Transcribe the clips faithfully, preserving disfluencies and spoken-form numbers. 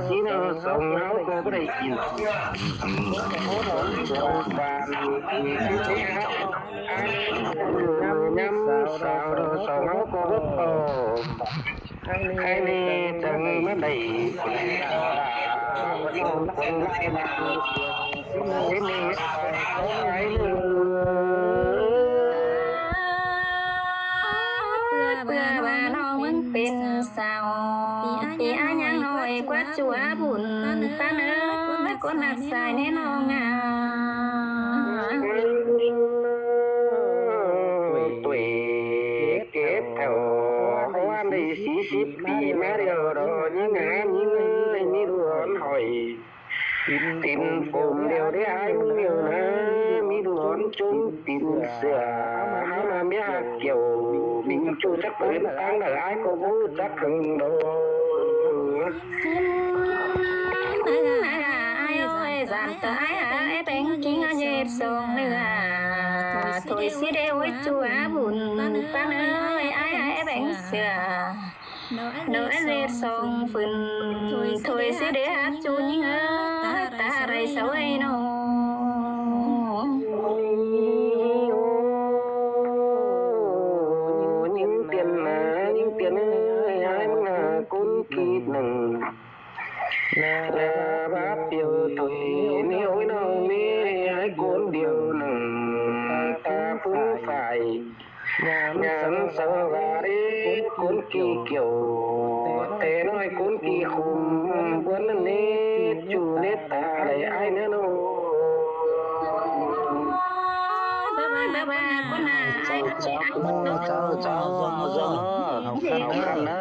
Khi nó sống nó có cái đấy chín. Sống bàn, nhắm sao đó sống nó có bất ổn. Hai ni chẳng mất đẩy. Bưa ba ꞌnọng ꞌmứng pên sao, ꞌpi ꞌa ꞌnhắng ꞌnọi ꞌquá ꞌchua bun, ꞌpa ꞌnớ ꞌcốn ꞌnặc sai ꞌnê ꞌnọng a. Tuổi kết thảo, ꞌquá đảy sí síp ꞌpi ꞌmá điêu đó, ꞌnhắng a ꞌnhắng ơi, ꞌmí đu ón hỏi. Tin phôm điêu đé ái ꞌmứng điêu ꞌna, ꞌmí đu ón chốn tin sửa, há ꞌma ꞌmía hák kiẻo, ꞌmí ꞌchu chắc ꞌpứng ꞌtáng đảy ái ꞌcọ ꞌhụ chắc khửng đó. Ái ơi, dản tơ ái a, é beng king a nhệt sông ꞌnưa. Thôi sí đé ối ꞌchua bun, ꞌpa ꞌnớ ơi, ái a, é beng sửa. Nó é dệt sông phun, thôi sí đé hák ꞌchu ꞌnhính ơ, ta đảy sáu ơi nó. ꞌNhính tiên a, ꞌnhính tiên ơi, ái ꞌmứng a ꞌcốn kít ꞌnưng. Là báp piêu tuổi, ꞌnị ối ꞌnọng ꞌmí ái ꞌcốn điêu ꞌnưng, ta phú phải. Nhắn sau va đế ꞌcốn kí kiẻo, té ꞌnọi ꞌcốn kí khum, ꞌbuôn ꞌnặn ꞌnị, ꞌchu ꞌnị ta đảy ái ꞌnớ ꞌnọng. Bá bá, bá bá, ꞌcốn ꞌnạ ái ꞌnớ.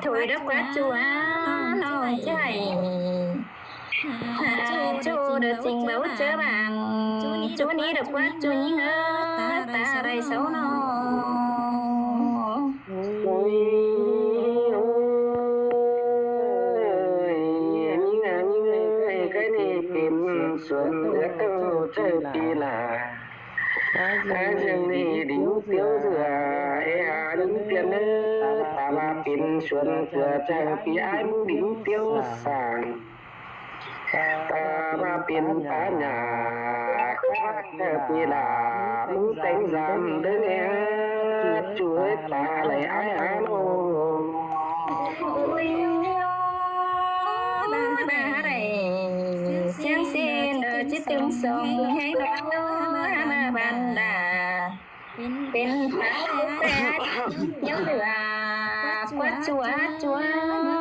Thôi đốc ꞌquá ꞌchua, nó chảy. Hả, ꞌchu đa chinh báu ꞌchớ bảng, ꞌchu ꞌnị đa ꞌquá ꞌchu ꞌnhính ơ, ta đảy sáu nó. Ôi, ôi, ꞌnhính a, ꞌnhính ơi, cái ꞌnị pên suôn ước ꞌtáng ꞌchớ ꞌpi lả. Ái ꞌdương ꞌnị đính tiếu dưa, ê ha đính tiên ơ, ta ꞌva pên suôn dưa ꞌchớ ꞌpi ái ꞌmứng đính tiếu sảng. Ta ꞌva pên pá nhả, khát ꞌchớ ꞌpi lả, ꞌmứng téng dăm đớng ê ha, ꞌchu ơi ta đảy ái ha ꞌnọng. Ôi, ba, ba đảy, siêng xin đơ chứ tưng sông, hên đó, ba, ba, ba đà. Pên pá, pên pá, nhớ dưa, ꞌquá ꞌchua, ꞌchua,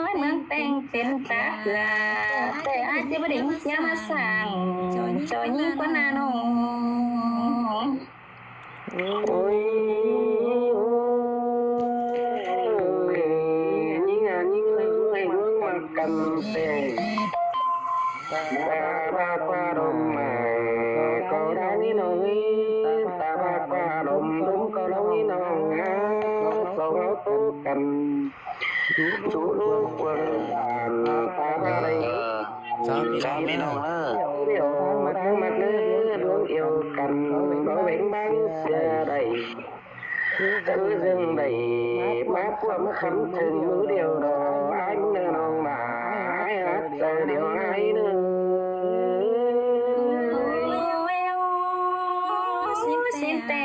ꞌmướng peng pên pá dưa, té ái ꞌchí bá đính ꞌchớ ꞌmá sảng, ꞌchọ ꞌnhính ꞌquá ꞌnạ ꞌnọng. Ôi, ôi, ꞌnhính a, ꞌnhính ơi, ꞌmướng ꞌmặc căn pê. Ta ꞌva ꞌquá đom ꞌmặc, ꞌcọ đaư ꞌnị ꞌnọng ơi, ta ꞌva ꞌquá đom, đom ꞌcọ ꞌlống ꞌnị ꞌnọng a, song áo tố căn. Chú ꞌlụk quang bản, ta ꞌva đảy. Chào ꞌnị ꞌnọng ơ. Điêu ꞌmặc ꞌnớ, ꞌluống iêu căn, báu bếng báng sia đảy. Cứ dưng đảy, ꞌmá ꞌquám khắm chưng ꞌmứ điêu đó, ái ꞌmứng ꞌnớ ꞌnọng ꞌva, ái ác chaư điêu ái ꞌnớ. Xin té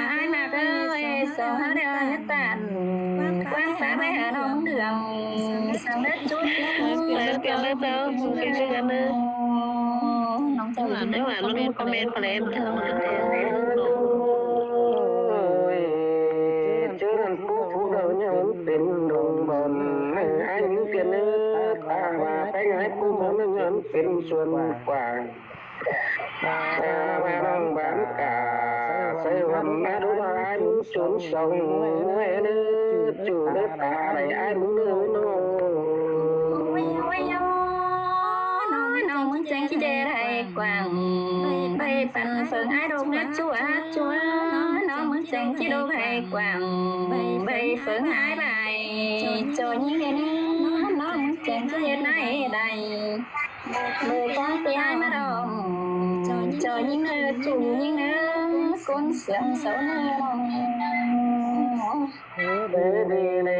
ái ꞌmặc ơi, song háo điêu ꞌnớ tản. Quang phá bái hả ꞌnọng ꞌmứng đường. Song đất chút. Em chào em chào, em chào em. Ôi, chứ ꞌnặn phú phú đâu nhớ pên đồng bòn. Ái ꞌmứng tiên ơ, ta ꞌva pén ái phú món nhớ pên suôn quảng. Ta ꞌva ꞌnọng bản cả, say vần ái đu ái ꞌmứng chốn sống, ơi ꞌnớ, ꞌchu ꞌnớ ta đảy ái ꞌmứng ꞌnớ ꞌnọng. Ôi, ôi, ôi, ꞌnọng ꞌmứng cheng ꞌchí đé đảy quảng, báu păn phớng ái độc ꞌnớ ꞌchua, ꞌchua. ꞌNọng ꞌmứng cheng ꞌchí độc đảy quảng, báu phớng ái bái, ꞌchọ ꞌnhính ꞌnớ, ꞌnọng ꞌmứng cheng ꞌchí đé đảy. Mưa cáng ꞌpi ái ꞌmá đom, ꞌchọ ꞌnhính ꞌnớ, ꞌchu ꞌnhính ꞌnớ, ꞌcốn sương sáu ꞌnớ ꞌnọng. Đi đi đi,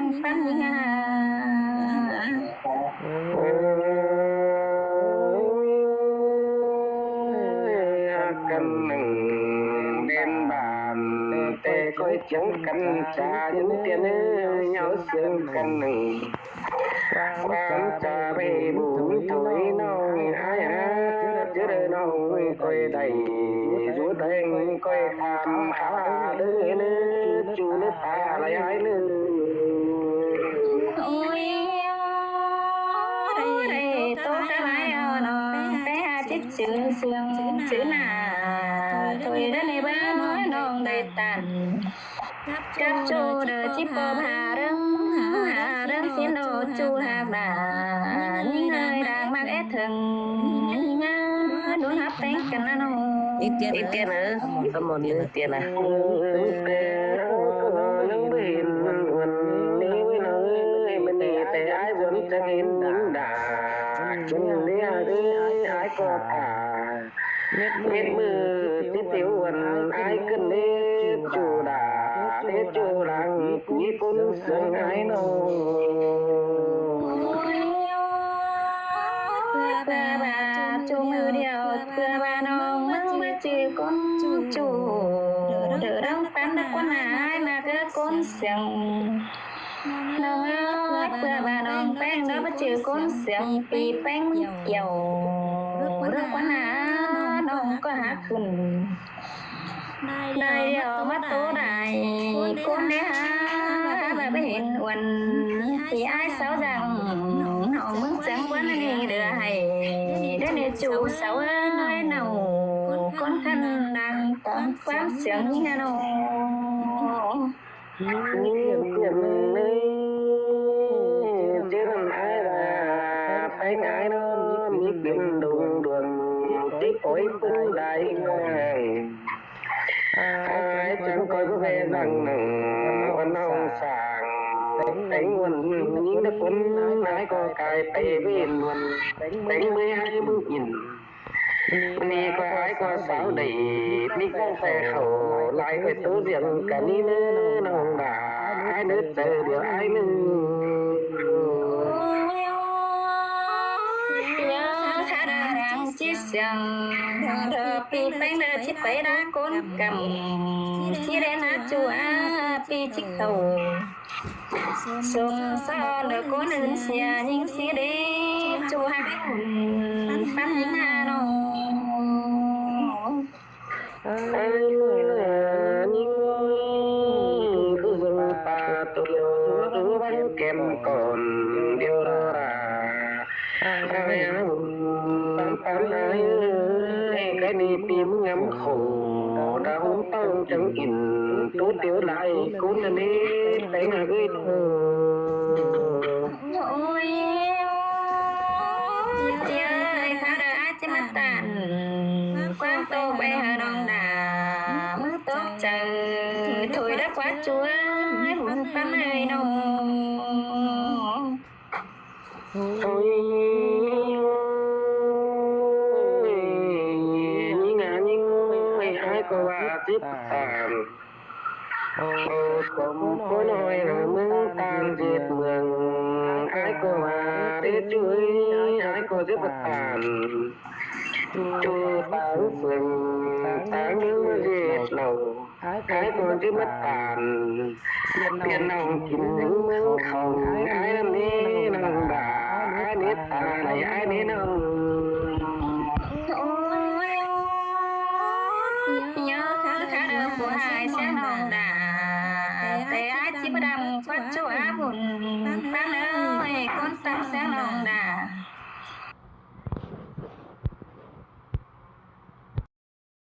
ꞌmắn ꞌphắn ꞌnhính a. Ôi, căn nẳng bên bản, té khỏi chắng căn cha những tiên ơi, nhau sướng căn nẳng. Quán cha bê bún thối nong ai á, chứ đời nong khỏi đảy, rút đeng khỏi tham khá đứa nữa, chú nước ta lại ai nữa. Ôi, ôi, tô cá mái ao nó, bé hà chết chứ sương chứ nà, thôi đất này bá nói nong đầy tàn. Cắp chu đờ chip bò hà rưng, hà rưng xin đồ chu hạc đà. Những người đang mắc ép thường, đúng hấp tánh cần ăn. Ít tiền nữa, tâm hồn ít tiền à. Nắng bên quần đi với nó, mình đi té ai vốn chẳng in đà. Chúng đi ai có thả. Mết mưa tí tiếu uốn ai cơn đế chu đà, đế chu lăng quý cốn sướng ai nô. Pưa bà bà chu mưa điêu, pưa bà nông mưa mưa chư cốn chu. Đỡ đóng pắn đắc quán ai mà cứ cốn sướng. Nông ơi, pưa bà nông peng đó bắt chữ cốn sướng pi peng mứn kiều. Rước quán á, nông có há khửn. Đài điêu bắt tố đài, cốn đế há, bà bé hên uốn. Pi ai sáu rằng, nông mứn sướng quán này đứa hay. Đứa này chủ sáu ơi, nông cốn khăn đang tóm quán sướng như nông. Những tiền này, chứ làm ai là phải ngại nó, mi tiền đùng đùng, tí cối cũng đại ngang. Ai chẳng coi có về rằng nặng, còn nông sản, đánh quần, những cái quần ai có cài tay bên quần, đánh mới ai bưng in. Ni có ai có sáu đảy, ni có phải khẩu, lai có tố riêng cả ni nơ nông bà, ai nơ trời điều ai nơ. Nhớ khá đa răng chít sương, đơ pi peng đơ chít pay đa cốn căm, chít đen á chu á pi chít khẩu. Sung so nơ cốn hứng xìa, nhưng xí đế chu hắc ún, pắn hứng hà nô. Ai nơ, nhưng ôi, cứ dừng ta tô, tô bắn kèm còn điều đó là. Ai ơi, bắn bắn ai ơi, cái này tìm ngắm khổ, đã hôm tông chẳng in, tú tiểu lại, cốn là đi, té ngà gửi. Ôi, ôi, ôi, ai phá đa ai chứ mất tàn. Quán tô quay hà nông đà, mưa tốc trời, thôi đã quá chúa, mưa pắm ơi nông. Ôi, những ngà những ôi, ai có bà tiếp tàn. Ô, tổng có nói là mương tan diệt mường, ai có bà đế chuối, ai có giết bất tàn. Chu táng phường, táng mương diệt lầu. Ai còn chứ mất tàn. Tiền nông kín những mương không, ai nê nông bà, ai nê ta này, ai nê nông. Ôi, ôi, nhớ khá khá ꞌchí ꞌmá đăm quát ꞌchua bun ꞌpắn ới, ꞌcốn ꞌtáng